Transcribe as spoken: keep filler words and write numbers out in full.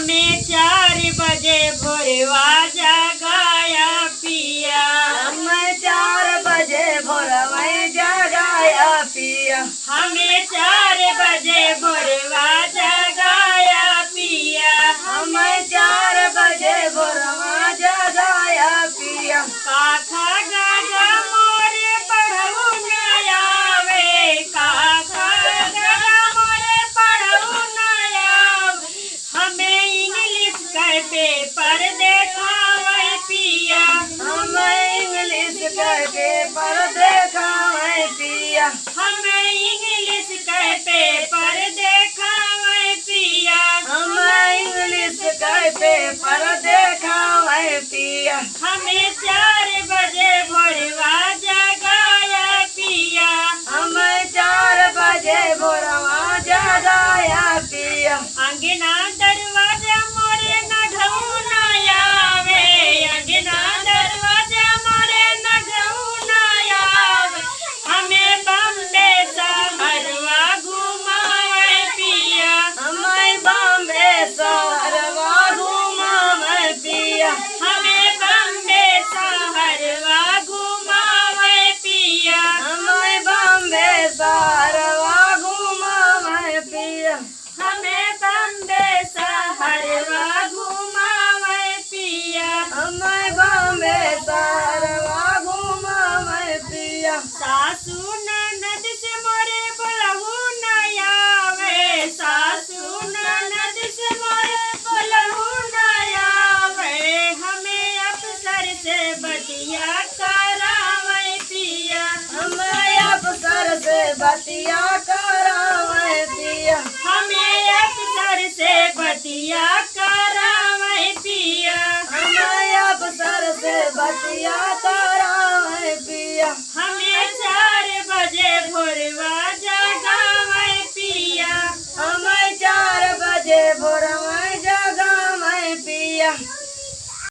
हमें चार बजे भोरवा जगाया पिया। हमें चार बजे भोरवा जगाया पिया। हमें चार बजे भोरवा जगाया पिया। हमें चार बजे भोरवा जगाया पिया। का ख ग घ मोरे पढ़ऊ न आवे, का ख ग घ मोरे पढ़ऊ न आवे। हमें इंग्लिश कै पेपर देखावे पिया। हमें इंग्लिश कै पेपर देखावे पिया। हमें इंग्लिश कै पेपर देखावे पिया। हमें इंग्लिश कै पेपर देखावे पिया। हमें चार बजे भोरवा जगाया पिया। हमें चार बजे भोरवा जगाया पिया। अंगना दरवाजा मोरे नघऊ न आवे, अंगना दरवाजा मोरे नघऊ न आवे। हमें बम्बे सहरवा घुमावे पिया। हमें बम्बे सहरवा घुमावे पिया। हमें बम्बे सहरवा घुमावे पिया। हमें बम्बे सहरवा घुमावे पिया। हमें बम्बे सहरवा घुमावे पिया। हमें बम्बे सहरवा घुमावे पिया। सासू ननद से मोरे बोलहू न आवे, सासू ननद से मोरे बोलहू न आवे। हमें अफसर से बतिया करावे पिया। हमें अफसर से बतिया करावे पिया। हमें अफसर से बतिया करावे पिया। हमें अफसर से बतिया करावे पिया। हमें चार बजे भोरवा जगावे पिया। हमें चार बजे भोरवा जगावे पिया।